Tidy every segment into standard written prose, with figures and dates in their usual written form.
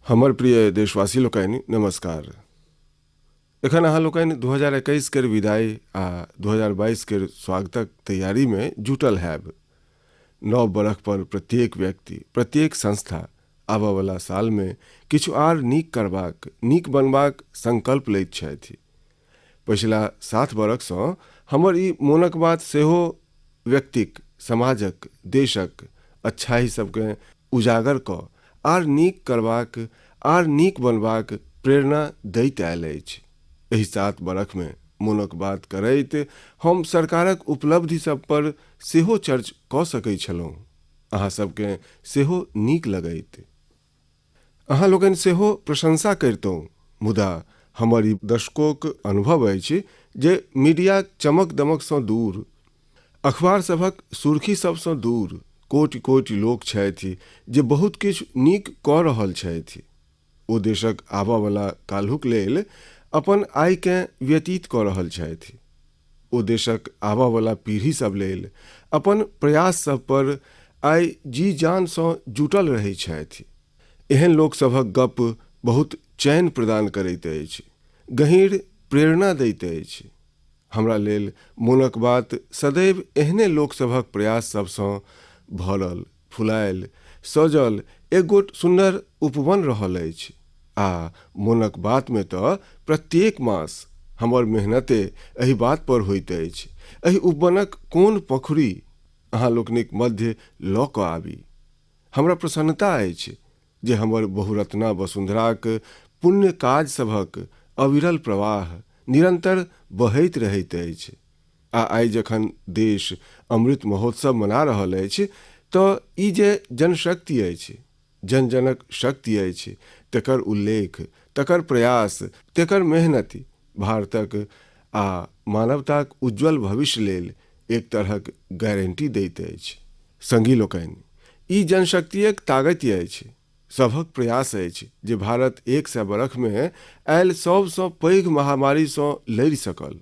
हमर प्रिय देशवासी लोकनि नमस्कार। एखन अहाँ लोकनि 2021 केर विदाई आ 2022 केर स्वागतक तैयारीमे जुटल हैब। नव बरख पर प्रत्येक व्यक्ति, प्रत्येक संस्था आबयवला सालमे किछु आर नीक करबाक, नीक बनबाक संकल्प लैत छथि। पछिला 7 बरखसँ हमर ई मोनक बात सेहो व्यक्तिक, समाजक, देशक अच्छाई सबकेँ उजागर कऽ आर नीक करबाक, आर नीक बनबाक प्रेरणा दैत आयल अछि। एहि 7 बरखमे मोनक बात करैत हम सरकारक उपलब्धि सब पर सेहो चर्च कऽ सकैत छलहुँ। अहाँ सबकेँ सेहो नीक लगैत। अहाँ लोकनि सेहो प्रशंसा करितहुँ। मुदा हमर ई दशकोक अनुभव अछि जे मीडियाक चमक-दमकसँ दूर, अखबार सभक सुर्खी सभसँ दूर कोटि-कोटि लोक छथि जे बहुत किछु नीक कऽ रहल छथि। ओ देशक आबऽवला काल्हुक लेल अपन आइकेँ व्यतीत कऽ रहल छथि। ओ देशक आबऽवला पीढ़ी सभ लेल अपन प्रयास सभ पर आइ जी-जानसँ जुटल रहैत छथि। एहन लोक सभक गप्प बहुत चैन प्रदान करैत अछि, गहींर प्रेरणा दैत अछि। हमरा लेल मोनक बात सदैव एहने लोक सभक प्रयास सभसँ भरल, फुलायल, सजल एक गोट सुन्नर उपवन रहल अछि आ मोनक बातमे तऽ प्रत्येक मास हमर मेहनते एहि बात पर होइत अछि, एहि उपवनक कोन पखुरी अहाँ लोकनिक मध्य लऽ कऽ आबी। हमरा प्रसन्नता अछि जे हमर बहुरत्ना वसुन्धराक पुण्य काज सभक अविरल प्रवाह निरन्तर बहैत रहैत अछि आ आइ जखन देश अमृत महोत्सव मना रहल अछि तऽ ई जे जनशक्ति अछि, जन-जनक शक्ति अछि, तकर उल्लेख, तकर प्रयास, तकर मेहनति भारतक आ मानवताक उज्ज्वल भविष्य लेल एक तरहक गारंटी दैत अछि। संगी लोकनि, ई जनशक्तिएक ताकति अछि, सभक प्रयास अछि जे भारत 100 बरखमे आयल सभसँ पैघ महामारीसँ लड़ि सकल।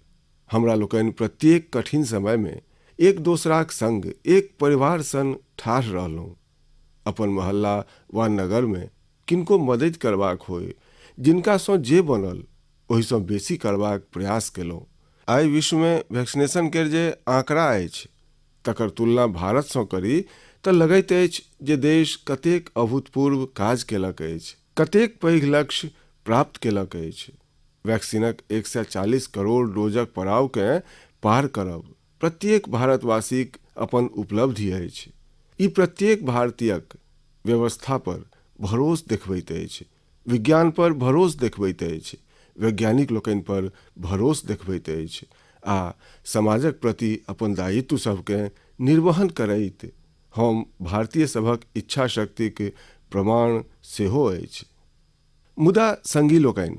हमरा लोकनि प्रत्येक कठिन समयमे एक दोसराक संग एक परिवार सन ठाढ़ रहलहुँ। अपन मोहल्ला वा नगरमे किनको मदति करबाक होय, जिनकासँ जे बनल ओहिसँ बेसी करबाक प्रयास केलहुँ। आइ विश्वमे वैक्सीनेशन केर जे आंकड़ा अछि तकर तुलना भारतसँ करी तऽ लगैत अछि जे देश कतेक अभूतपूर्व काज केलक अछि, कतेक पैघ लक्ष्य प्राप्त केलक अछि। वैक्सीनक 140 करोड़ डोजक पड़ावकेँ पार करब प्रत्येक भारतवासीक अपन उपलब्धि अछि। ई प्रत्येक भारतीयक व्यवस्था पर भरोस देखबैत अछि, विज्ञान पर भरोस देखबैत अछि, वैज्ञानिक लोकनि पर भरोस देखबैत अछि आ समाजक प्रति अपन दायित्व सभकेँ निर्वहन करैत हम भारतीय सभक इच्छाशक्तिक प्रमाण सेहो अछि। मुदा संगी लोकनि,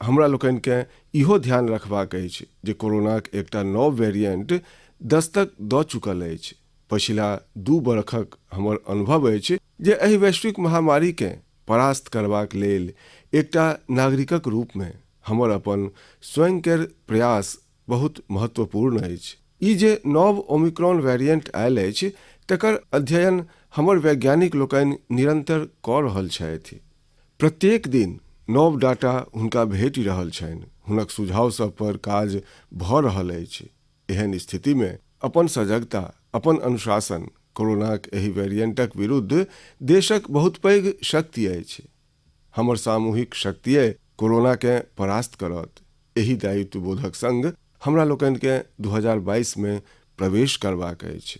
हमरा लोकनिकेँ इहो ध्यान रखबाक अछि जे कोरोनाक एकटा नव वेरिएंट दस्तक दऽ चुकल अछि। पछिला 2 बरखक हमर अनुभव अछि जे एहि वैश्विक महामारीकेँ परास्त करबाक लेल एकटा नागरिकक रूपमे हमर अपन स्वयं केर प्रयास बहुत महत्वपूर्ण अछि। ई जे नव ओमिक्रॉन वेरिएंट आयल अछि तकर अध्ययन हमर वैज्ञानिक लोकनि निरंतर कऽ रहल छथि। प्रत्येक दिन नव डाटा हुनका भेटि रहल छनि, हुनक सुझाव सभ पर काज भऽ रहल अछि। एहन स्थितिमे अपन सजगता, अपन अनुशासन कोरोनाक एहि वेरिएंटक विरुद्ध देशक बहुत पैघ शक्ति अछि। हमर सामूहिक शक्तिए कोरोनाकेँ परास्त करत। एहि दायित्व बोधक संग हमरा लोकनिकेँ 2022 मे प्रवेश करबाक अछि।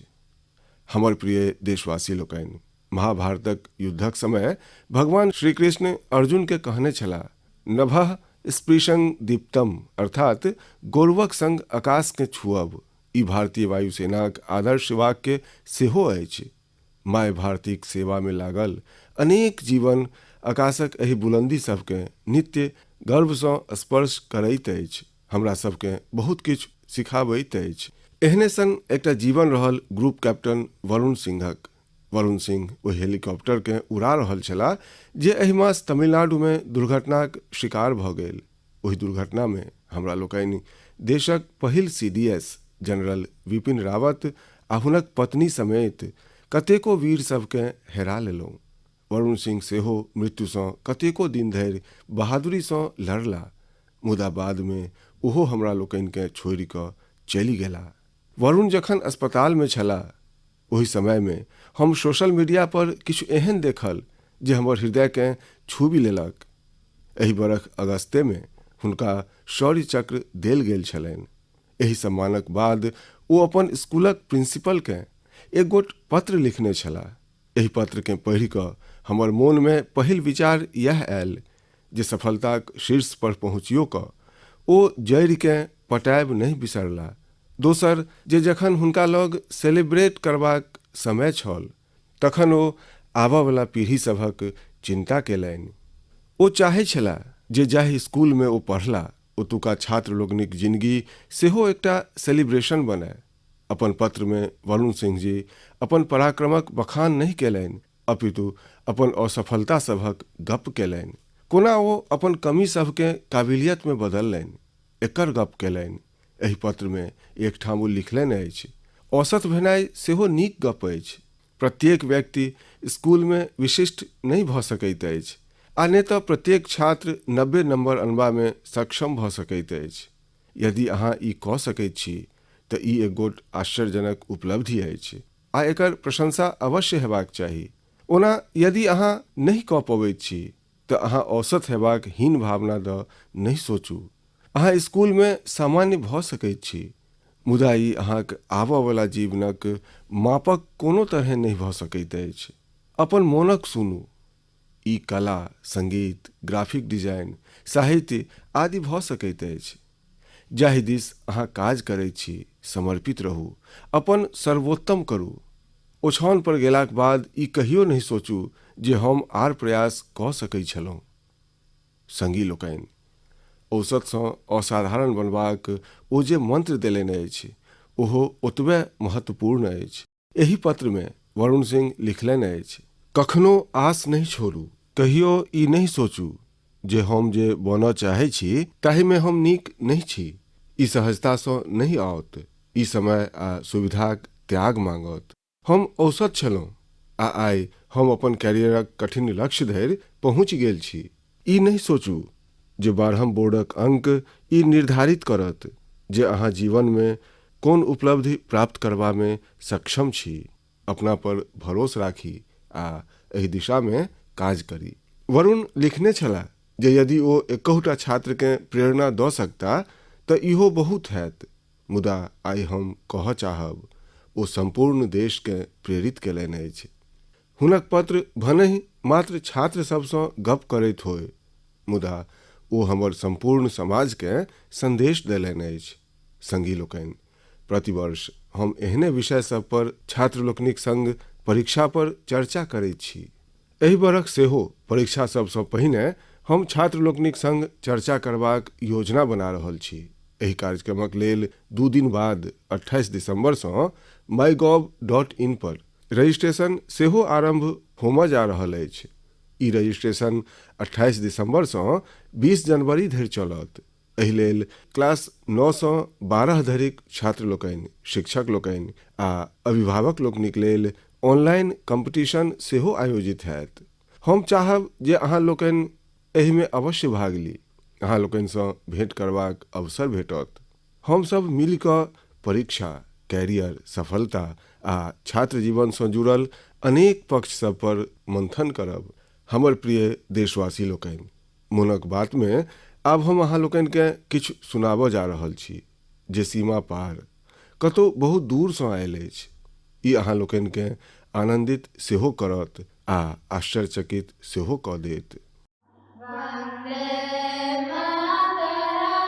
हमर प्रिय देशवासी लोकनि, महाभारतक युद्धक समय भगवान श्रीकृष्ण अर्जुनकेँ कहने छलाह, नभः स्पृशं दीप्तम अर्थात गौरवक संग आकाशकेँ छुअब। ई भारतीय वायुसेनाक आदर्श वाक्य सेहो अछि। माय भारतीक सेवामे लागल अनेक जीवन आकाशक एहि बुलंदी सभकेँ नित्य गर्वसँ स्पर्श करैत अछि, हमरा सभकेँ बहुत किछु सिखाबैत अछि। एहने सन एकटा जीवन रहल ग्रुप कैप्टन वरुण सिंहक। वरुण सिंह ओहि हेलीकॉप्टरकेँ उड़ा रहल छलाह जे एहि मास तमिलनाडुमे दुर्घटनाक शिकार भऽ गेल। ओहि दुर्घटनामे हमरा लोकनि देशक पहिल सीडीएस जनरल विपिन रावत आ हुनक पत्नी समेत कतेको वीर सभकेँ हेरा लेलहुँ। वरुण सिंह सेहो मृत्युसँ कतेको दिन धरि बहादुरीसँ लड़ला, मुदा बादमे ओहो हमरा लोकनिकेँ छोड़ि कऽ चलि गेला। वरुण जखन अस्पतालमे छलाह ओहि समयमे हम सोशल मीडिया पर किछु एहन देखल जे हमर हृदयकेँ छूबि लेलक। एहि बरख अगस्तेमे हुनका शौर्य चक्र देल गेल छलनि। एहि सम्मानक बाद ओ अपन स्कूलक प्रिंसिपलकेँ एक गोट पत्र लिखने छलाह। एहि पत्रकेँ पढ़ि कऽ हमर मोनमे पहिल विचार इएह आयल जे सफलताक शीर्ष पर पहुँचियो कऽ ओ जड़िकेँ पटायब नहि बिसरला। दोसर जे जखन हुनका लग सेलिब्रेट करबाक समय छल तखन ओ आबयवला पीढ़ी सभक चिन्ता केलनि। ओ चाहै छलाह जे जाहि स्कूलमे ओ पढ़ला ओतुका छात्र लोकनिक जिनगी सेहो एकटा सेलिब्रेशन बनय। अपन पत्रमे वरुण सिंह जी अपन पराक्रमक बखान नहि केलनि अपितु अपन असफलता सभक गप्प केलनि। कोना ओ अपन कमी सभकेँ काबिलियतमे बदललनि एकर गप्प केलनि। एहि पत्रमे एकठाम ओ लिखलनि अछि, औसत भेनाइ सेहो नीक गप्प अछि। प्रत्येक व्यक्ति स्कूलमे विशिष्ट नहि भऽ सकैत अछि आ ने तऽ प्रत्येक छात्र 90 नम्बर अनबामे सक्षम भऽ सकैत अछि। यदि अहाँ ई कऽ सकैत छी तऽ ई एक गोट आश्चर्यजनक उपलब्धि अछि आ एकर प्रशंसा अवश्य हेबाक चाही। ओना यदि अहाँ नहि कऽ पबैत छी तऽ अहाँ औसत हेबाक हीन भावना दऽ नहि सोचू। अहाँ स्कूलमे सामान्य भऽ सकैत छी, मुदा ई अहाँक आबऽवला जीवनक मापक कोनो तरहेँ नहि भऽ सकैत अछि। अपन मोनक सुनू। ई कला, संगीत, ग्राफिक डिजाइन, साहित्य आदि भऽ सकैत अछि। जाहि दिस अहाँ काज करैत छी, समर्पित रहू, अपन सर्वोत्तम करू। ओछाओन पर गेलाक बाद ई कहियो नहि सोचू जे हम आर प्रयास कऽ सकैत छलहुँ। संगी लोकनि, औसतसँ असाधारण बनबाक ओ जे मंत्र देलनि अछि, ओहो ओतबे महत्वपूर्ण अछि। एहि पत्रमे वरुण सिंह लिखलनि अछि, कखनो आस नहि छोड़ू, कहियो ई नहि सोचू जे हम जे बनऽ चाहै छी ताहिमे हम नीक नहि छी। ई सहजतासँ नहि आओत, ई समय आ सुविधाक त्याग मांगत। हम औसत छलहुँ आ आइ हम अपन कैरियरक कठिन लक्ष्य धरि पहुँचि गेल छी। ई नहि सोचू जे बारहम बोर्डक अंक ई निर्धारित करत जे अहाँ जीवनमे कोन उपलब्धि प्राप्त करबामे सक्षम छी। अपना पर भरोस राखी आ एहि दिशामे काज करी। वरुण लिखने छलाह जे यदि ओ एकहुटा छात्रकेँ प्रेरणा दऽ सकता तऽ इहो बहुत हैत, मुदा आइ हम कहऽ चाहब ओ सम्पूर्ण देशकेँ प्रेरित केलनि अछि। हुनक पत्र भनहि मात्र छात्र सभसँ गप्प करैत होय, मुदा ओ हमर सम्पूर्ण समाजकेँ संदेश देलनि अछि। संगी लोकनि, प्रतिवर्ष हम एहने विषय सभ पर छात्र लोकनिक संग परीक्षा पर चर्चा करैत छी। एहि बरख सेहो परीक्षा सभसँ पहिने हम छात्र लोकनिक संग चर्चा करबाक योजना बना रहल छी। एहि कार्यक्रमक लेल 2 दिन बाद 28 दिसंबरसँ mygov.in पर रजिस्ट्रेशन सेहो आरंभ होमय जा रहल अछि। ई रजिस्ट्रेशन 28 दिसंबरसँ 20 जनवरी धरि चलत। एहि लेल क्लास 9 सँ 12 धरिक छात्र लोकनि, शिक्षक लोकनि आ अभिभावक लोकनिक लेल ऑनलाइन कंपटीशन सेहो आयोजित होयत। हम चाहब जे अहाँ लोकनि एहिमे अवश्य भाग ली। अहाँ लोकनिसँ भेंट करबाक अवसर भेटत। हम सब मिलि कऽ परीक्षा, कैरियर, सफलता आ छात्र जीवनसँ जुड़ल अनेक पक्ष सब पर मंथन करब। हमर प्रिय देशवासी लोकनि, मोनक बातमे आब हम अहाँ लोकनिकेँ किछु सुनाबऽ जा रहल छी जे सीमा पार कतहु बहुत दूरसँ आयल अछि। ई अहाँ लोकनिकेँ आनन्दित सेहो करत आ आश्चर्यचकित सेहो कऽ देत। वन्दे मातरम्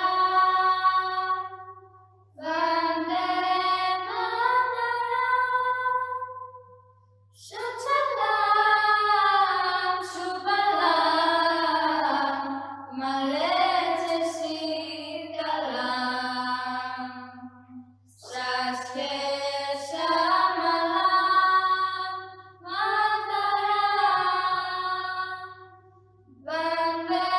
वन्दे मातरम् सुजलां सुफलां मलयज शीतलाम् शस्यश्यामलां मातरम् वन्दे।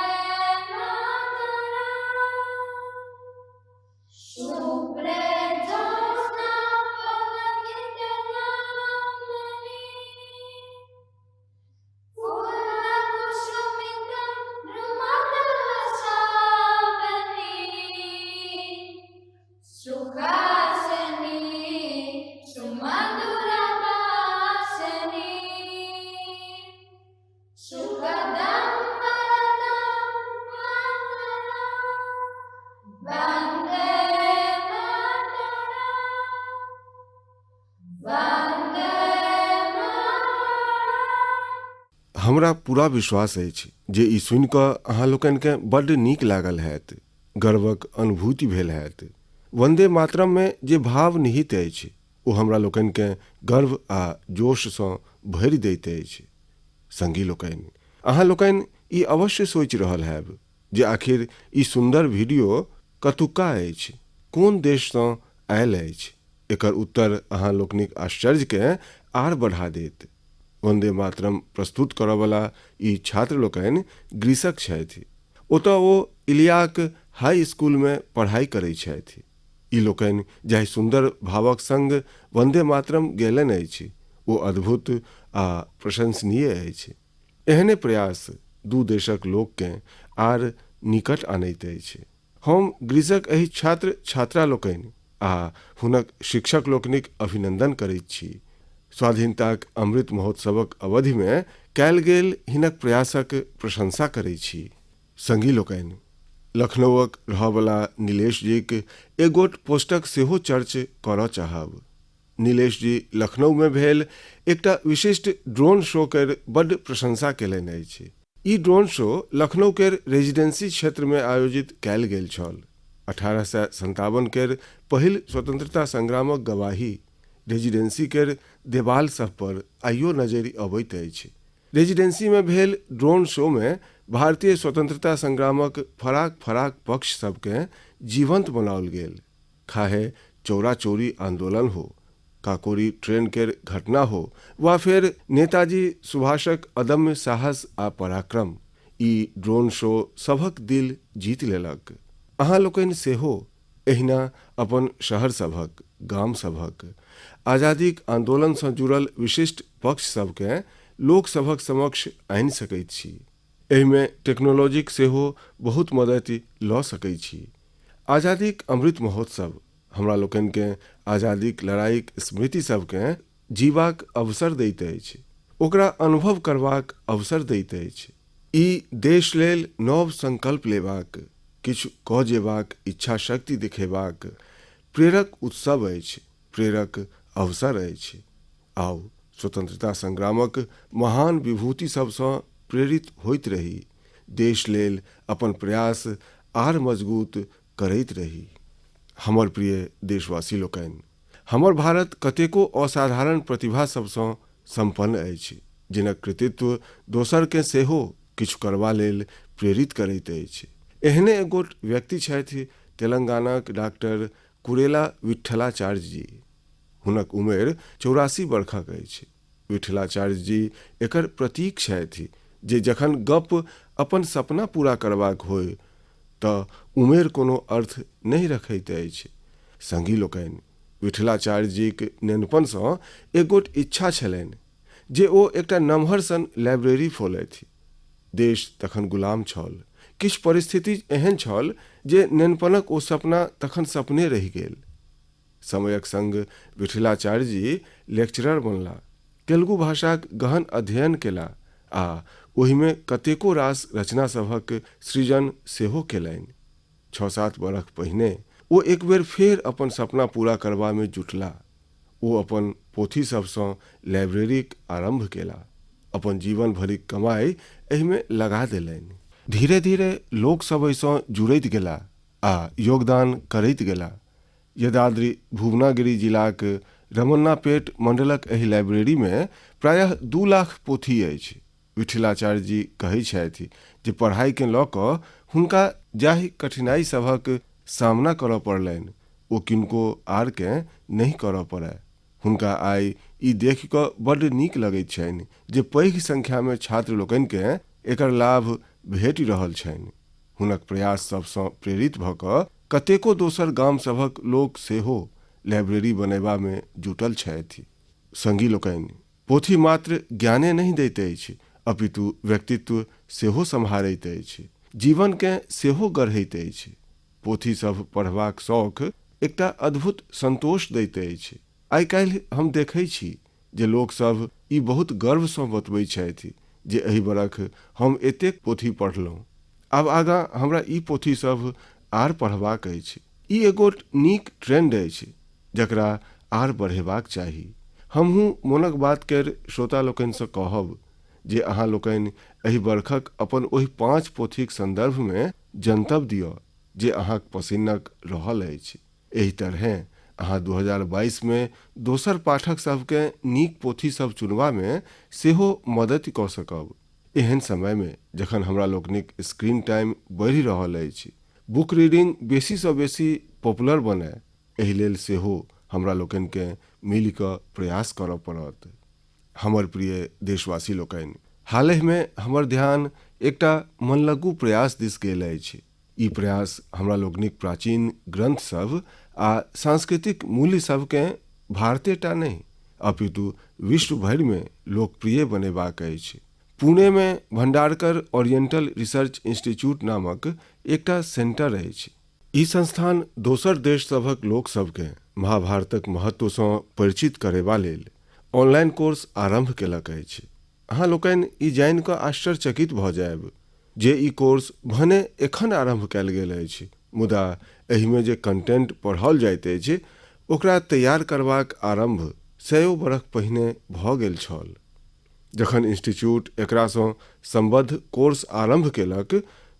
जगदम्बरतां मातरम् वन्दे मातरम् वन्दे मातरम्। हमरा पूरा विश्वास अछि जे ई सुनि कऽ अहाँ लोकनिकेँ बड्ड नीक लागल हैत, गर्वक अनुभूति भेल हैत। वन्दे मातरममे जे भाव निहित अछि ओ हमरा लोकनिकेँ गर्व आ जोशसँ भरि दैत अछि। संगी लोकनि, अहाँ लोकनि ई अवश्य सोचि रहल हैब जे आखिर ई सुन्दर वीडियो कतुक्का अछि, कोन देशसँ आयल अछि। एकर उत्तर अहाँ लोकनिक आश्चर्यकेँ आर बढ़ा देत। वन्दे मातरम प्रस्तुत करऽवला ई छात्र लोकनि ग्रीसक छथि। ओतऽ ओ इलियाक हाई स्कूलमे पढ़ाइ करैत छथि। ई लोकनि जाहि सुन्दर भावक संग वन्दे मातरम गेलनि अछि ओ अद्भुत आ प्रशंसनीय अछि। एहने प्रयास दू देशक लोककेँ आर निकट आनैत अछि। हम ग्रीसक एहि छात्र छात्रा लोकनि आ हुनक शिक्षक लोकनिक अभिनंदन करैत छी। स्वाधीनताक अमृत महोत्सवक अवधिमे कयल गेल हिनक प्रयासक प्रशंसा करैत छी। संगी लोकनि, लखनऊक रहऽवला नीलेश जीक एक गोट पोस्टक सेहो चर्च करऽ चाहब। नीलेश जी लखनऊमे भेल एकटा विशिष्ट ड्रोन शो केर बड्ड प्रशंसा केलनि अछि। ई ड्रोन शो लखनऊ केर रेजिडेंसी क्षेत्रमे आयोजित कयल गेल छल। 1857 केर पहिल स्वतंत्रता संग्रामक गवाही रेजिडेंसी केर देबाल सभ पर आइयो नजरि अबैत अछि। रेजिडेंसीमे भेल ड्रोन शोमे भारतीय स्वतंत्रता संग्रामक फराक-फराक पक्ष सभकेँ जीवंत बनाओल गेल। खाहे चौरा चौरी आंदोलन हो, काकोरी ट्रेन केर घटना हो वा फेर नेताजी सुभाषक अदम्य साहस आ पराक्रम, ई ड्रोन शो सभक दिल जीत लेलक। अहाँ लोकनि सेहो एहिना अपन शहर सभक, गाम सभक आजादीक आंदोलनसँ जुड़ल विशिष्ट पक्ष सभकेँ लोक सभक समक्ष आनि सकैत छी। एहिमे टेक्नोलॉजीक सेहो बहुत मदति लऽ सकैत छी। आजादीक अमृत महोत्सव हमरा लोकनिकेँ आजादीक लड़ाइक स्मृति सभकेँ जीबाक अवसर दैत अछि, ओकरा अनुभव करबाक अवसर दैत अछि। ई देश लेल नव संकल्प लेबाक, किछु कऽ जेबाक इच्छाशक्ति देखेबाक प्रेरक उत्सव अछि, प्रेरक अवसर अछि। आउ स्वतंत्रता संग्रामक महान विभूति सभसँ प्रेरित होइत रही, देश लेल अपन प्रयास आर मजगूत करैत रही। हमर प्रिय देशवासी लोकनि, हमर भारत कतेको असाधारण प्रतिभा सभसँ सम्पन्न अछि, जिनक कृतित्व दोसरकेँ सेहो किछु करबा लेल प्रेरित करैत अछि। एहने एकगोट व्यक्ति छथि तेलंगानाक डाक्टर कुरेला विट्ठलाचार्य जी। हुनक उमेर 84 बरखक अछि। विठलाचार्य जी एकर प्रतीक छथि जे जखन गप अपन सपना पूरा करबाक होय तऽ उमेर कोनो अर्थ नहि रखैत अछि। संगी लोकनि, विठलाचार्य जीक नेनपनसँ एकगोट इच्छा छलनि जे ओ एकटा नमहर सन लाइब्रेरी फोलथि। देश तखन गुलाम छल। किछु परिस्थिति एहन छल जे नेनपनक ओ सपना तखन सपने रहि गेल। समयक संग विठलाचार्य जी लेक्चरर बनला, तेलुगु भाषाक गहन अध्ययन केला आ ओहिमे कतेको रास रचना सभक सृजन सेहो केलनि। 6-7 बरख पहिने ओ एक बेर फेर अपन सपना पूरा करबामे जुटला। ओ अपन पोथी सभसँ लाइब्रेरीक आरम्भ केला। अपन जीवन भरिक कमाइ एहिमे लगा देलनि। धीरे-धीरे लोक सभ एहिसँ जुड़ैत गेला आ योगदान करैत गेला। यदाद्रि भुवनागिरी जिलाक रमन्नापेट मंडलक एहि लाइब्रेरीमे प्रायः 2 लाख पोथी अछि। विठलाचार्य जी कहैत छथि जे पढ़ाइकेँ लऽ कऽ हुनका जाहि कठिनाइ सभक सामना करऽ पड़लनि ओ किनको आरकेँ नहि करऽ पड़य। हुनका आइ ई देखि कऽ बड्ड नीक लगैत छनि जे पैघ संख्यामे छात्र लोकनिकेँ एकर लाभ भेटि रहल छनि। हुनक प्रयास सभसँ प्रेरित भऽ कऽ कतेको दोसर गाम सभक लोक सेहो लाइब्रेरी बनयबामे जुटल छथि। संगी लोकनि, पोथी मात्र ज्ञाने नहि दैत अछि अपितु व्यक्तित्व सेहो सम्हारैत अछि, जीवनकेँ सेहो गढ़ैत अछि। पोथी सभ पढ़बाक शौख एकटा अद्भुत संतोष दैत अछि। आइ-काल्हि हम देखै छी जे लोक सभ ई बहुत गर्वसँ बतबै छथि जे एहि बरख हम एतेक पोथी पढ़लहुँ। आब आगाँ हमरा ई पोथी सभ आर पढ़बाक अछि। ई एगोट नीक ट्रेंड अछि जकरा आर बढ़ेबाक चाही। हमहूँ मोनक बात केर श्रोता लोकनिसँ कहब जे अहाँ लोकनि एहि बरखक अपन ओहि पाँच पोथीक सन्दर्भमे जनतब दिअ जे अहाँक पसिन्नक रहल अछि। एहि तरहें अहाँ 2022 मे दोसर पाठक सभकेँ नीक पोथी सभ चुनबामे सेहो मदति कऽ सकब। एहन समयमे जखन हमरा लोकनिक स्क्रीन टाइम बढ़ि रहल अछि, बुक रीडिंग बेसीसँ बेसी पॉपुलर बनय, एहि लेल सेहो हमरा लोकनिकेँ मिलि कऽ प्रयास करय पड़त। हमर प्रिय देशवासी लोकनि, हालहिमे हमर ध्यान एकटा मनलग्गू प्रयास दिस गेल अछि। ई प्रयास हमरा लोकनिक प्राचीन ग्रंथ सभ आ सांस्कृतिक मूल्य सभकेँ भारते टा नहि, अपितु विश्व भरिमे लोकप्रिय बनेबाक अछि। पुणेमे भंडारकर ओरिएंटल रिसर्च इंस्टीट्यूट नामक एकटा सेंटर अछि। ई संस्थान दोसर देश सभक लोक सभकेँ महाभारतक महत्वसँ परिचित करेबा लेल ऑनलाइन कोर्स आरम्भ केलक अछि। अहाँ लोकनि ई जानि कऽ आश्चर्यचकित भऽ जायब जे ई कोर्स भने एखन आरम्भ कयल गेल अछि, मुदा एहिमे जे कंटेंट पढ़ाओल जाइत अछि ओकरा तैयार करबाक आरम्भ सयो बरख पहिने भऽ गेल छल। जखन इंस्टीट्यूट एकरासँ सम्बद्ध कोर्स आरम्भ केलक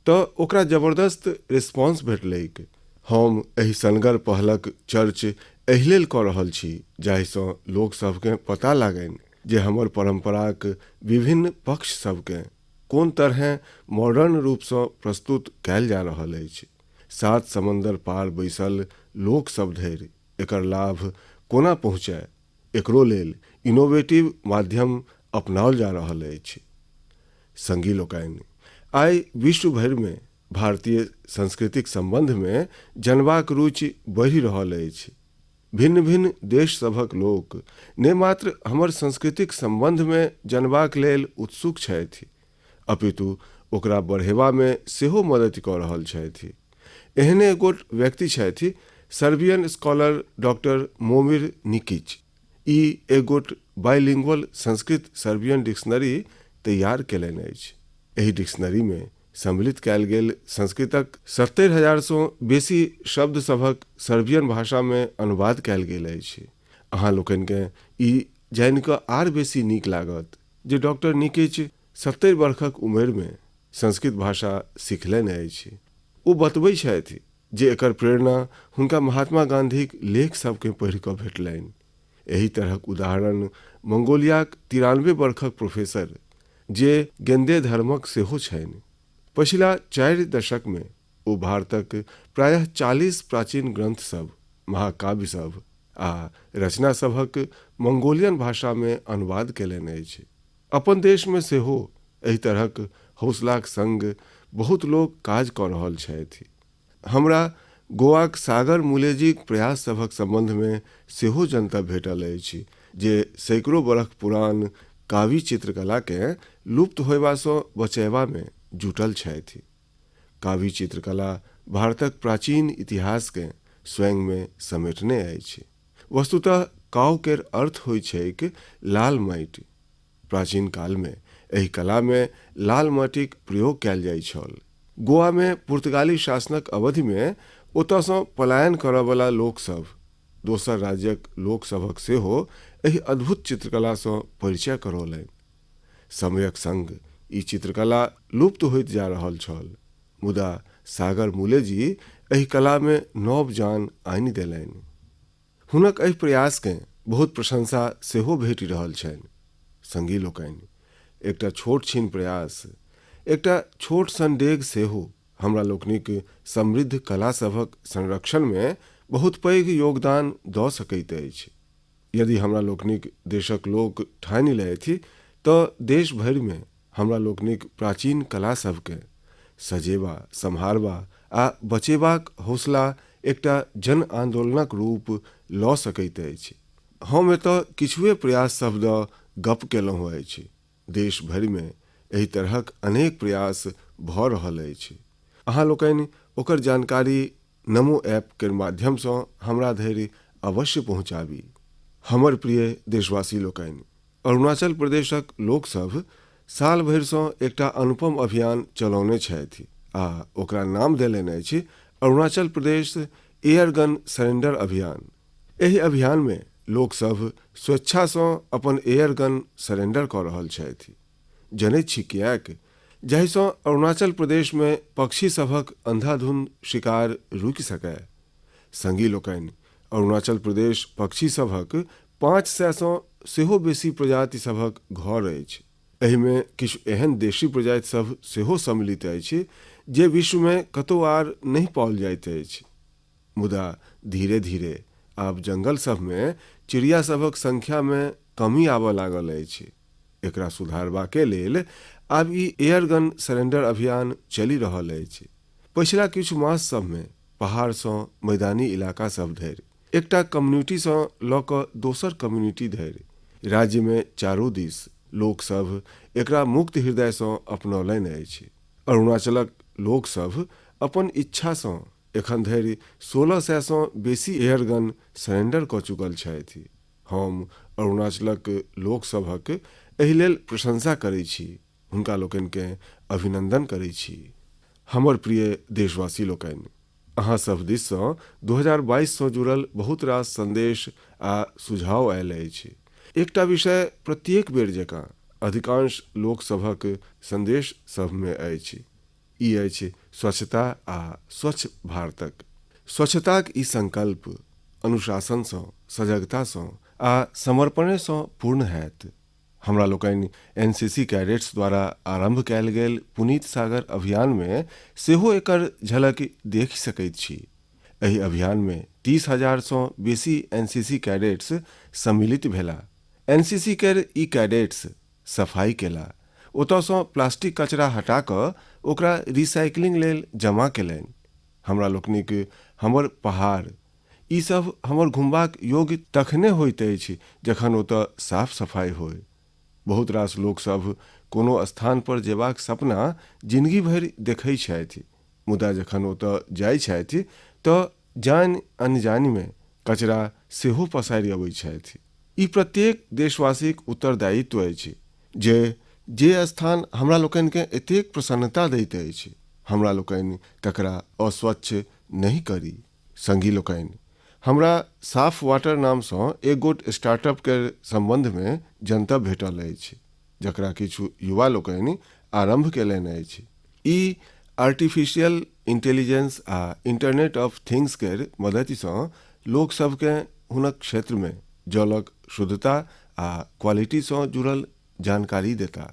तऽ ओकरा जबरदस्त रिस्पांस भेटलैक। हम एहि सनगर पहलक चर्च एहि लेल कऽ रहल छी जाहिसँ लोक सभकेँ पता लागनि जे हमर परम्पराक विभिन्न पक्ष सभकेँ कोन तरहेँ मॉडर्न रूपसँ प्रस्तुत कयल जा रहल अछि। सात समंदर पार बैसल लोक सभ धरि एकर लाभ कोना पहुँचय, एकरो लेल इनोवेटिव माध्यम अपनाओल जा रहल अछि। संगी लोकनि, आइ विश्व भरिमे भारतीय संस्कृतिक सम्बन्धमे जनबाक रुचि बढ़ि रहल अछि। भिन्न-भिन्न देश सभक लोक ने मात्र हमर संस्कृतिक सम्बन्धमे जनबाक लेल उत्सुक छथि, अपितु ओकरा बढ़ेबामे सेहो मदति कऽ रहल छथि। एहने एगोट व्यक्ति छथि Serbian scholar doctor Momir Nikic. ई एगोट बाइलिंगुअल संस्कृत-सर्बियन डिक्शनरी तैयार केलनि अछि। एहि डिक्शनरीमे सम्मिलित कयल गेल संस्कृतक 70,000 सँ बेसी शब्द सभक सर्बियन भाषामे अनुवाद कयल गेल अछि। अहाँ लोकनिकेँ ई जानि कऽ आर बेसी नीक लागत जे डाक्टर निकिच 70 बरखक उमेरमे संस्कृत भाषा सिखलनि अछि। ओ बतबै छथि जे एकर प्रेरणा हुनका महात्मा गाँधीक लेख सभकेँ पढ़ि कऽ भेटलनि। एहि तरहक उदाहरण मंगोलियाक 93 बरखक प्रोफेसर जे गेंदे धर्मक सेहो छनि। पछिला 4 दशकमे ओ भारतक प्रायः 40 प्राचीन ग्रंथ सभ, महाकाव्य सभ आ रचना सभक मंगोलियन भाषामे अनुवाद कयलनि अछि। अपन देशमे सेहो एहि तरहक हौसलाक संग बहुत लोक काज कऽ रहल छथि। हमरा गोवाक सागर मुलेजीक प्रयास सभक सम्बन्धमे सेहो जनतब भेटल अछि जे सैकड़ो बरख पुरान कावी चित्रकलाकेँ लुप्त होयबासँ बचयबामे जुटल छथि। कावी चित्रकला भारतक प्राचीन इतिहासकेँ स्वयंमे समेटने अछि। वस्तुतः काव केर अर्थ होइत छैक लाल माटि। प्राचीन कालमे एहि कलामे लाल माटिक प्रयोग कयल जाइत छल। गोवामे पुर्तगाली शासनक अवधिमे ओतयसँ पलायन करयवला लोकसभ दोसर राज्यक लोकसभक सेहो एहि अद्भुत चित्रकलासँ परिचय करौलनि। समयक संग ई चित्रकला लुप्त होइत जा रहल छल, मुदा सागर मुलेजी एहि कलामे नव जान आनि देलनि। हुनक एहि प्रयासकेँ बहुत प्रशंसा सेहो भेटि रहल छनि। संगी लोकनि, एकटा छोट छिन प्रयास, एकटा छोट सन डेग सेहो हमरा लोकनिक समृद्ध कला सभक संरक्षणमे बहुत पैघ योगदान दऽ सकैत अछि। यदि हमरा लोकनिक देशक लोक ठानि लेथि तऽ देश भरिमे हमरा लोकनिक प्राचीन कला सभकेँ सजेबा, सम्हारबा आ बचेबाक हौसला एकटा जन आन्दोलनक रूप लऽ सकैत अछि। हम एतऽ किछुए प्रयास सभ दऽ गप्प केलहुँ अछि। देश भरिमे एहि तरहक अनेक प्रयास भऽ रहल अछि। अहाँ लोकनि ओकर जानकारी नमो ऐप केर माध्यमसँ हमरा धरि अवश्य पहुँचाबी। हमर प्रिय देशवासी लोकनि, अरुणाचल प्रदेशक लोकसभ साल भरिसँ एकटा अनुपम अभियान चलौने छथि आ ओकरा नाम देलनि अछि अरुणाचल प्रदेश एयरगन सरेंडर अभियान। एहि अभियानमे लोकसभ स्वेच्छासँ अपन एयरगन सरेंडर कऽ रहल छथि। जनैत छी किएक? जाहिसँ अरुणाचल प्रदेशमे पक्षी सभक अंधाधुंध शिकार रुकि सकय। संगी लोकनि, अरुणाचल प्रदेश पक्षी सभक 500सँ सेहो बेसी प्रजाति सभक घर अछि। एहिमे किछु एहन देशी प्रजाति सभ सेहो सम्मिलित अछि जे विश्वमे कतहु आर नहि पाओल जाइत अछि। मुदा धीरे-धीरे आब जंगल सभमे चिड़िया सभक संख्यामे कमी आबय लागल अछि। एकरा सुधारबाके लेल आब ई एयरगन सरेंडर अभियान चलि रहल अछि। पछिला किछु मास सभमे पहाड़सँ मैदानी इलाका सभ धरि, एकटा कम्युनिटीसँ लऽ कऽ दोसर कम्युनिटी धरि, राज्यमे चारू दिस लोक सभ एकरा मुक्त हृदयसँ अपनौलनि अछि। अरुणाचलक लोक सभ अपन इच्छासँ एखन धरि 1600सँ बेसी एयरगन सरेंडर कऽ चुकल छथि। हम अरुणाचलक लोक सभक एहि लेल प्रशंसा करैत छी, हुनका लोकनिकेँ अभिनंदन करैत छी। हमर प्रिय देशवासी लोकनि, अहाँ सभ दिससँ 2022सँ जुड़ल बहुत रास संदेश आ सुझाव आयल अछि। एकटा विषय प्रत्येक बेर जकाँ अधिकांश लोक सभक संदेश सभमे अछि। ई अछि स्वच्छता आ स्वच्छ भारतक। स्वच्छताक ई संकल्प अनुशासनसँ, सजगतासँ आ समर्पणेसँ पूर्ण होयत। हमरा लोकनि एनसीसी कैडेट्स द्वारा आरम्भ कयल गेल पुनीत सागर अभियानमे सेहो एकर झलक देखि सकैत छी। एहि अभियानमे 30,000सँ बेसी एनसीसी कैडेट्स सम्मिलित भेलाह। एनसीसी केर ई कैडेट्स सफाई केला। ओतयसँ प्लास्टिक कचरा हटा कऽ ओकरा रिसाइकिलिंग लेल जमा केलनि। हमरा लोकनिक हमर पहाड़, ई सभ हमर घुमबाक योग्य तखने होइत अछि जखन ओतय साफ-सफाई होय। बहुत रास लोक सभ कोनो स्थान पर जेबाक सपना जिनगी भरि देखै छथि, मुदा जखन ओतय जाइ छथि तऽ जानि-अनजानिमे कचरा सेहो पसारि अबै छथि। ई प्रत्येक देशवासीक उत्तरदायित्व अछि जे जे स्थान हमरा लोकनिकेँ एतेक प्रसन्नता दैत अछि, हमरा लोकनि तकरा अस्वच्छ नहि करी। संगी लोकनि, हमरा साफ वाटर नामसँ एक गोट स्टार्टअप केर सम्बन्धमे जनतब भेटल अछि, जकरा किछु युवा लोकनि आरम्भ केलनि अछि। ई आर्टिफिशियल इंटेलिजेंस आ इंटरनेट ऑफ थिंग्स केर मदतिसँ लोक सभकेँ हुनक क्षेत्रमे जलक शुद्धता आ क्वालिटीसँ जुड़ल जानकारी देता।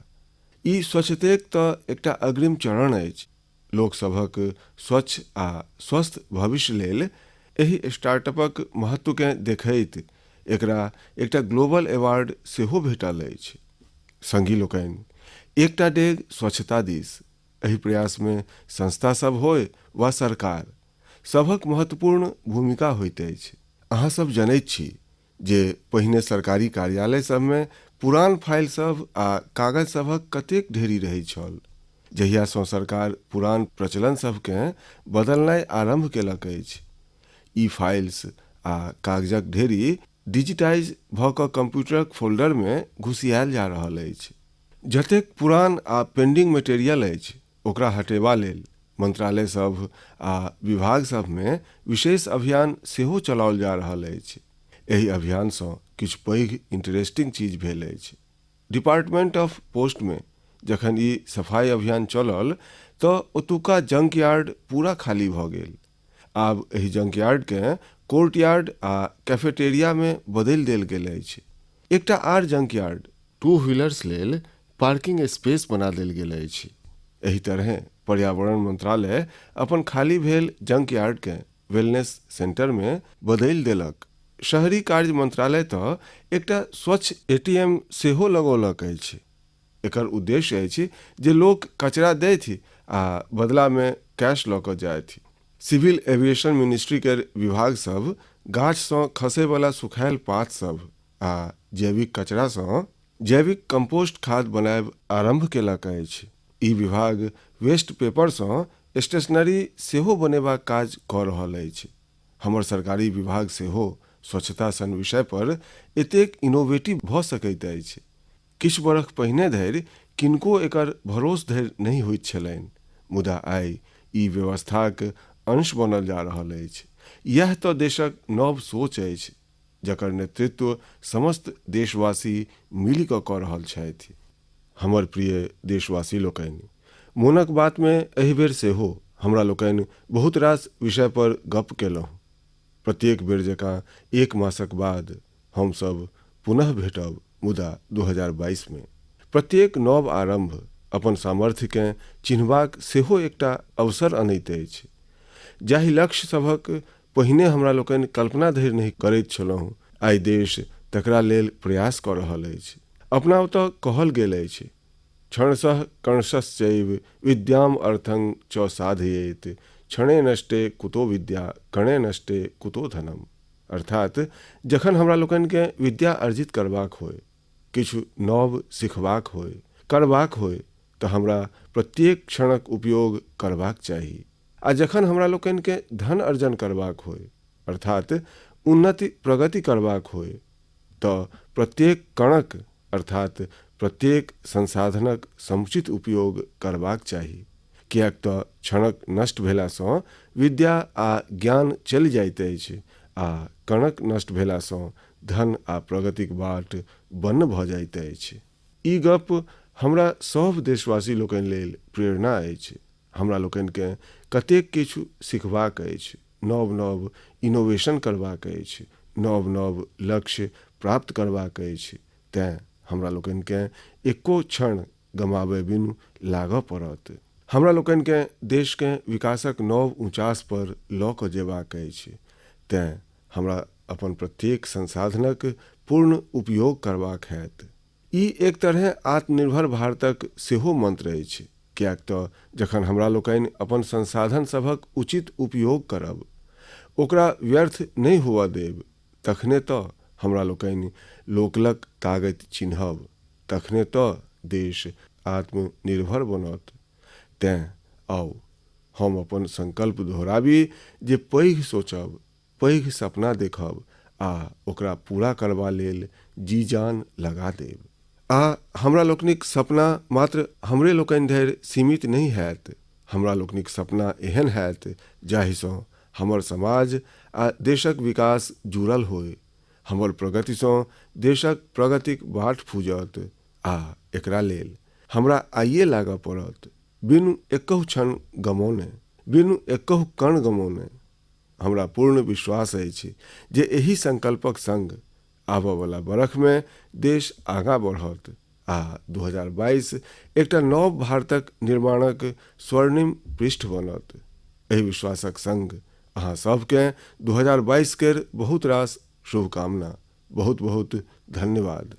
ई स्वच्छतेक तऽ एकटा अग्रिम चरण अछि। लोक सभक स्वच्छ आ स्वस्थ भविष्य लेल एहि स्टार्टअपक महत्वकेँ देखैत एकरा एकटा ग्लोबल अवार्ड सेहो भेटल अछि। संगी लोकनि, एकटा डेग स्वच्छता दिस, एहि प्रयासमे संस्था सभ होय वा सरकार, सभक महत्वपूर्ण भूमिका होइत अछि। अहाँ सभ जनैत छी जे पहिने सरकारी कार्यालय सभमे पुरान फाइल सभ आ कागज सभक कतेक ढेरी रहैत छल। जहियासँ सरकार पुरान प्रचलन सभकेँ बदलनाइ आरम्भ केलक अछि, ई फाइल्स आ कागजक ढेरी डिजिटाइज भऽ कऽ कम्प्यूटरक फोल्डरमे घुसियायल जा रहल अछि। जतेक पुरान आ पेंडिंग मटेरियल अछि, ओकरा हटेबा लेल मंत्रालय सभ आ विभाग सभमे विशेष अभियान सेहो चलाओल जा रहल अछि। एहि अभियानसँ किछु पैघ इंटरेस्टिंग चीज भेल अछि। डिपार्टमेंट ऑफ पोस्टमे जखन ई सफाई अभियान चलल तऽ ओतुका जंक यार्ड पूरा खाली भऽ गेल। आब एहि जंक यार्डकेँ कोर्ट यार्ड आ कैफेटेरियामे बदलि देल गेल अछि। एकटा आर जंक यार्ड टू व्हीलर्स लेल पार्किंग स्पेस बना देल गेल अछि। एहि तरहें पर्यावरण मंत्रालय अपन खाली भेल जंक यार्डकेँ वेलनेस सेंटरमे बदलि देलक। शहरी कार्य मंत्रालय तऽ एकटा स्वच्छ एटीएम सेहो लगौलक अछि। एकर उद्देश्य अछि जे लोक कचरा दैथि आ बदलामे कैश लऽ कऽ जाथि। सिविल एविएशन मिनिस्ट्री केर विभाग सभ गाछसँ खसयवला सुखायल पात सभ आ जैविक कचरासँ जैविक कंपोस्ट खाद बनायब आरम्भ केलक अछि। ई विभाग वेस्ट पेपरसँ स्टेशनरी सेहो बनेबाक काज कऽ रहल अछि। हमर सरकारी विभाग सेहो स्वच्छता सन विषय पर एतेक इनोवेटिव भऽ सकैत अछि। किछु बरख पहिने धरि किनको एकर भरोस धरि नहि होइत छलनि, मुदा आइ ई व्यवस्थाक अंश बनल जा रहल अछि। इएह तऽ देशक नव सोच अछि, जकर नेतृत्व समस्त देशवासी मिलि कऽ कऽ रहल छथि। हमर प्रिय देशवासी लोकनि, मोनक बातमे एहि बेर सेहो हमरा लोकनि बहुत रास विषय पर गप्प केलहुँ। प्रत्येक बेर जकाँ एक मासक बाद हमसभ पुनः भेटब, मुदा 2022 मे। प्रत्येक नव आरम्भ अपन सामर्थ्यकेँ चिन्हबाक सेहो एकटा अवसर अनैत अछि। जाहि लक्ष्य सभक पहिने हमरा लोकनि कल्पना धरि नहि करैत छलहुँ, आइ देश तकरा लेल प्रयास कऽ रहल अछि। अपना ओतय कहल गेल अछि, क्षणशः कणशश्चैव विद्याम अर्थं च साधयेत, क्षणे नष्टे कुतो विद्या, कणे नष्टे कुतो धनम। अर्थात जखन हमरा लोकनिकेँ विद्या अर्जित करबाक होय, किछु नव सिखबाक होय, करबाक होय, तऽ हमरा प्रत्येक क्षणक उपयोग करबाक चाही। आ जखन हमरा लोकनिकेँ धन अर्जन करबाक होय, अर्थात उन्नति प्रगति करबाक होय, तऽ प्रत्येक कणक अर्थात प्रत्येक संसाधनक समुचित उपयोग करबाक चाही, किएक तऽ क्षणक नष्ट भेलासँ विद्या आ ज्ञान चलि जाइत अछि आ कणक नष्ट भेलासँ धन आ प्रगतिक बाट बन्न भऽ जाइत अछि। ई गप्प हमरा सभ देशवासी लोकनि लेल प्रेरणा अछि। हमरा लोकनिकेँ कतेक किछु सिखबाक अछि, नव-नव इनोवेशन करबाक अछि, नव-नव लक्ष्य प्राप्त करबाक अछि, तेँ हमरा लोकनिकेँ एको क्षण गमाबय बिनु लागय पड़त। हमरा लोकनिकेँ देशकेँ विकासक नव ऊँचास पर लऽ कऽ जेबाक अछि, तेँ हमरा अपन प्रत्येक संसाधनक पूर्ण उपयोग करबाक होयत। ई एक तरहेँ आत्मनिर्भर भारतक सेहो मंत्र अछि, किएक तँ जखन हमरा लोकनि अपन संसाधन सभक उचित उपयोग करब, ओकरा व्यर्थ नहि होअय देब, तखने तँ हमरा लोकनि लोकलक तागति चिन्हब, तखने तँ देश आत्मनिर्भर बनत। तेँ आउ, हम अपन संकल्प दोहराबी जे पैघ सोचब, पैघ सपना देखब आ ओकरा पूरा करबा लेल जी-जान लगा देब। आ हमरा लोकनिक सपना मात्र हमरे लोकनि धरि सीमित नहि हएत, हमरा लोकनिक सपना एहन हएत जाहिसँ हमर समाज आ देशक विकास जुड़ल होय, हमर प्रगतिसँ देशक प्रगतिक बाट फूजत आ एकरा लेल हमरा आइये लागऽ पड़त, बिनु एकहु क्षण गमौने, बिनु एकहु कण गमौने। हमरा पूर्ण विश्वास अछि जे एहि संकल्पक संग आबयवला बरखमे देश आगाँ बढ़त आ 2022 एकटा नव भारतक निर्माणक स्वर्णिम पृष्ठ बनत। एहि विश्वासक संग अहाँ सभकेँ 2022 केर बहुत रास शुभकामना। बहुत बहुत धन्यवाद।